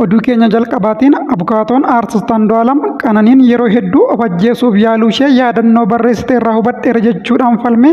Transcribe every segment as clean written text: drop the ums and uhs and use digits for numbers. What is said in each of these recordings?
Oduu keenya jalqabaatiin abukaatoon aartist Andu'aalam Qananiin yeroo hedduu of ajjeesuuf yaaluu ishee yaadannoo barreessite irraa hubadheera jechuudhaan falme.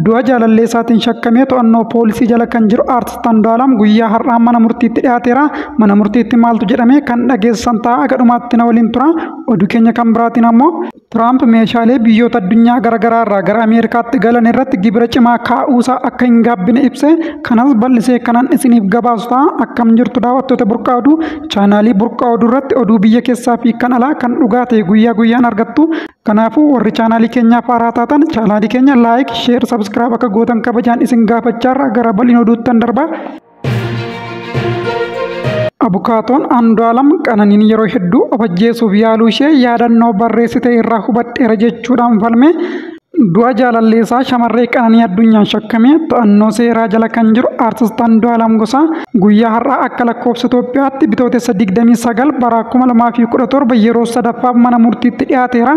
Du'a jaalallee isaatiin shakkamee to'annoo poolisii jala kan jiru aartist Andu'aalam guyyaa har'aa mana murtiitti dhiyaateera. Mana murtiitti maaltu jedhame kan dhageessan ta'a, haga dhumaatti na waliin tura. Oduu keenya kan biraatiin ammoo Tiraamp meeshaalee biyyoota addunyaa garaagaraa irraa gara Ameerikaatti galan irratti gibira cimaa kaa'uusaa akka hin gaabbine ibse. Kanas bal'isee kanan isiniif gabaasu ta'a. Akkam jirtu daawwattoota Burqaa Oduu? Chaanaalii Burqaa Oduu irratti oduu biyya keessaa fi kan alaa kan dhugaa ta'e guyyaa guyyaan argattu. Kanaafuu warri chaanaalii keenyaaf haaraa taatan chaanaalii keenya like, share, subscribe akka gootan kabajaan isin gaafachaarra gara bal'ina oduuttan darba. Abukaatoon Andu'aalam Qananiin yeroo hedduu of ajjeesuuf yaaluu ishee yaadannoo barreessite irraa hubadheera jechuudhaan falme. Du'a jaalalleessaa shamarree Qananii Addunyaan shakkamee to'annoo seeraa jala kan jiru aartist Andu'aalam Gosaa guyyaa har'aa akka lakkoofsa Itoophiyaatti Bitootessa 29 bara 2017 yeroo sadaffaaf mana murtiitti dhiyaateera.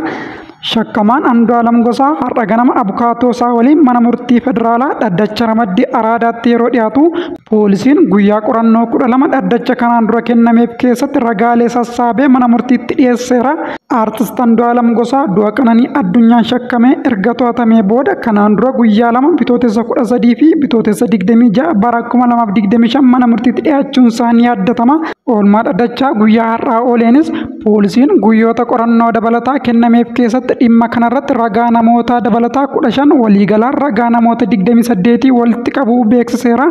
Shakkamaan Andu'aalam Gosaa har'a ganama abukaatoo isaa waliin mana murtii federaalaa dhaddacha ramaddii Araadaatti yeroo dhiyaatu, poolisiin guyyaa qorannoo 12 dhaddacha kanaan dura kennameef keessatti ragaalee sassaabee mana murtiitti dhiyeesseera. Aartist Andu'aalam Gosaa du'a Qananii Addunyaan shakkamee erga to'atamee booda kanaan dura guyyaa 2, Bitootessa 13 fi Bitootessa 26 bara 2025 mana murtiitti dhiyaachuun isaa ni yaaddatama. Oolmaa dhaddachaa guyyaa har'aa ooleenis poolisiin guyyoota qorannoo dabalataa kennameef keessatti dhimma kanarratti ragaa namoota dabalataa 15, waliigalaan ragaa namoota 28 walitti qabuu beeksiseera.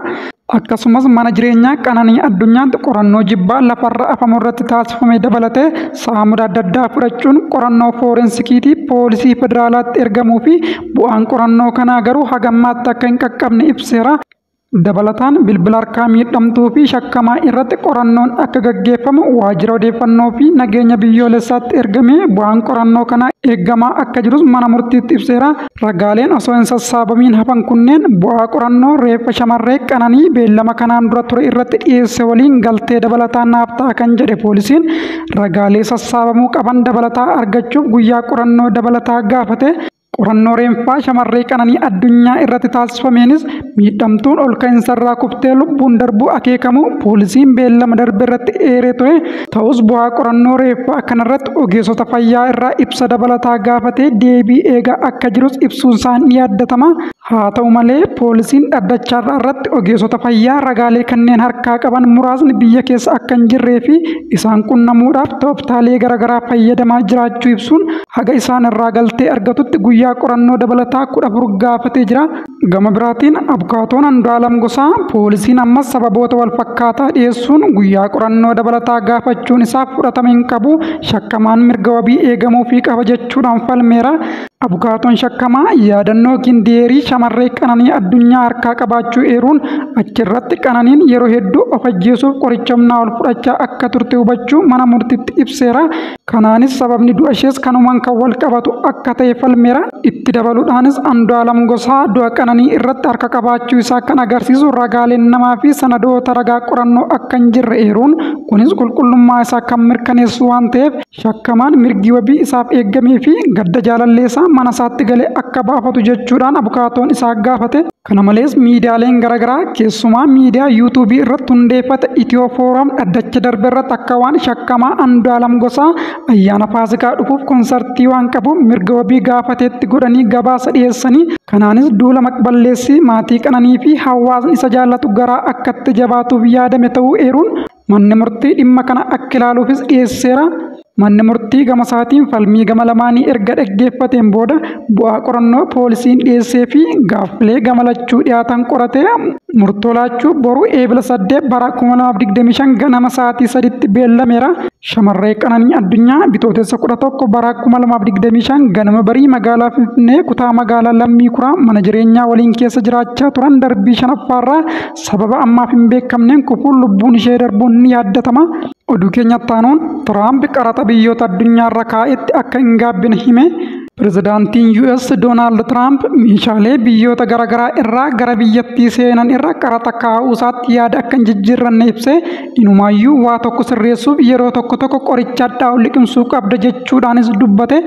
Akkasumas mana jireenyaa Qananii Addunyaatti qorannoo jibbaa lafarra afamu irratti taasifame dabalatee saamuda adda addaa fudhachuun qorannoo foorensikiitii poolisii federaalaatti ergamuu fi bu'aan qorannoo kanaa garuu hagammaatti akka hin qaqqabne ibseera. Dabalataan bilbila harkaa miidhamtuu fi shakkamaa irratti qorannoon akka gaggeeffamu waajjira odeeffannoo fi nageenya biyyoolessaatti ergamee bu'aan qorannoo kanaa eeggamaa akka jirus mana murtiitti ibseera. Ragaaleen osoo hin sassaabamiin hafan kunneen bu'aa qorannoo reeffa shamarree Qananii beellama kanaan dura ture irratti dhiyeesse waliin galtee dabalataa naaf ta'a kan jedhe poolisiin, ragaalee sassaabamuu qaban dabalataa argachuuf guyyaa qorannoo dabalataa gaafate. Qorannoo reenfaa shamarree Qananii Addunyaa irratti taasifameenis miidhamtuun ol ka'insarraa kuftee lubbuun darbuu akeekamu poolisiin beellama darbe irratti eeree ture. Ta'us bu'aa qorannoo reeffaa kanarratti ogeessota fayyaa irraa ibsa dabalataa gaafatee deebii eegaa akka jirus ibsuun isaa ni yaaddatama. Haa ta'u malee poolisiin dhaddacharraa irratti ogeessota fayyaa ragaalee kanneen harkaa qaban muraasni biyya keessa akka hin jirree fi isaan qunnamuudhaaf tooftaalee garaagaraa fayyadamaa jiraachuu ibsuun haga isaan irraa galtee argatutti guyyaa qorannoo dabalataa 14 gaafatee jira. Gama biraatiin abukaatoon Andu'aalam Gosaa poolisiin ammas sababoota wal fakkaataa dhiyeessuun guyyaa qorannoo dabalataa gaafachuun isaa fudhatama hin qabu, shakkamaan mirga wabii eegamuufii qaba jechuudhaan falmeera. Abukaatoon shakkamaa yaadannoo diaryii shamarree Qananii Addunyaa harkaa qabaachuu eeruun achirratti Qananiin yeroo hedduu of ajjeesuuf qoricha humnaa ol fudhachaa akka turte hubachuu mana murtiitti ibseera. Kanaanis sababni du'a ishees kanumaan kan wal qabatu akka ta'e falmeera. Itti dabaluudhaanis Andu'aalam Gosaa du'a Qananii irratti harka qabaachuu isaa kan agarsiisu ragaaleen namaa fi sanadoota ragaa qorannoo akka hin jirre eeruun, kunis qulqullummaa isaa kan mirkaneessu waan ta'eef shakkamaan mirgi wabii isaaf eeggamee fi gadda jaalallee isaa mana isaatti galee akka baafatu jechuudhaan abukaatoon isaa gaafate. Kana malees miidiyaaleen garaagaraa, keessumaa miidiyaa yuutuubii irratti hundeeffate Itiyoo Fooram, dhaddacha darbe irratti akka waan shakkamaa Andu'aalam Gosaa ayyaana Faasikaa dhufuuf konsartii waan qabuuf mirga wabii gaafateetti godhanii gabaasa dhiyeessanii, kanaanis duula maqballeessii maatii Qananii fi hawaasni isa jaallatu garaa akkatti jabaatuuf yaadame ta'uu eeruun manni murtii dhimma kana akka ilaaluufis dhiyeesseera. Manni murtii gama isaatiin falmii gama lamaanii erga dhaggeeffateen booda bu'aa qorannoo poolisiin dhiyeessee fi gaaffilee gama lachuu dhiyaatan qoratee murtoo laachuu boru Eebila 8 bara 2025 ganama sa'aatii 3tti beellameera. Shamarree Qananii Addunyaa Bitootessa 11 bara 2025 ganama barii magaalaa Finfinnee kutaa magaalaa Lammii Kuraa mana jireenyaa waliin keessa jiraachaa turan darbii shanaffaarraa sababa ammaaf hin beekamneen kufuun lubbuun ishee darbuun ni yaaddatama. Oduu keenya taanuun Tiraamp qaraxa biyyoota addunyaarra kaa'etti akka hin gaabbine hime. Pirezidaantiin US Doonaald Tiraamp meeshaalee biyyoota garaagaraa irraa gara biyyattii seenan irra qaraxa kaa'uu isaatti yaada akka hin jijjiirranne ibsee, inumaayyuu waa tokko sirreessuuf yeroo tokko tokko qoricha hadhaa'u liqimsuu qabda jechuudhaanis dubbate.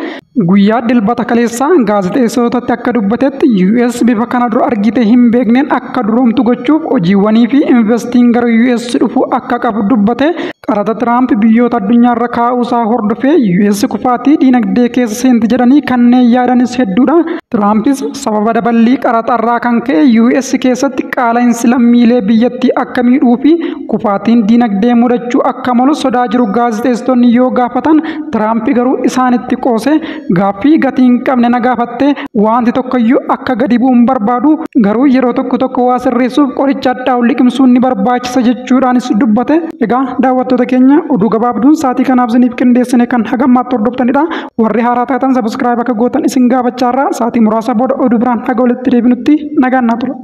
Guyyaa Dilbata kaleessaa gaazexeessitootatti akka dubbatetti, US bifa kana dura argite hin beekneen akka duroomtu gochuuf hojiiwwanii fi investiin gara US dhufuu akka qabu dubbate. Qaraxa Tiraamp biyyoota addunyaarra kaa'uusaa hordofee US kufaatii diinagdee keessa seenti jedhanii kanneen yaadanis hedduudha. Tiraampis sababa daballii qaraxarraa kan ka'e US keessatti qaala'insi lammiilee biyyattii akka miidhuu fi kufaatiin diinagdee mudachuu akka malu sodaa jiru gaazexeessitoonni yoo gaafatan, Tiraamp garuu isaanitti qoose, "Gaaffii gatii hin qabne na gaafatte. Wanti tokkoyyuu akka gadi bu'u hin barbaadu, garuu yeroo tokko tokko waa sirreessuuf qoricha hadhaa'u liqimsuun ni barbaachisa" jechuudhaanis dubbate. Egaa daawwattoota keenya, oduu gabaabduun sa'aatii kanaaf isiniif qindeessine kan hagammaatti hordoftanidha. Warri haaraa taatan subscribe akka gootan isin gaafachaarra, sa'aatii muraasa booda oduu biraan haga walitti deebinutti nagaan naa tura.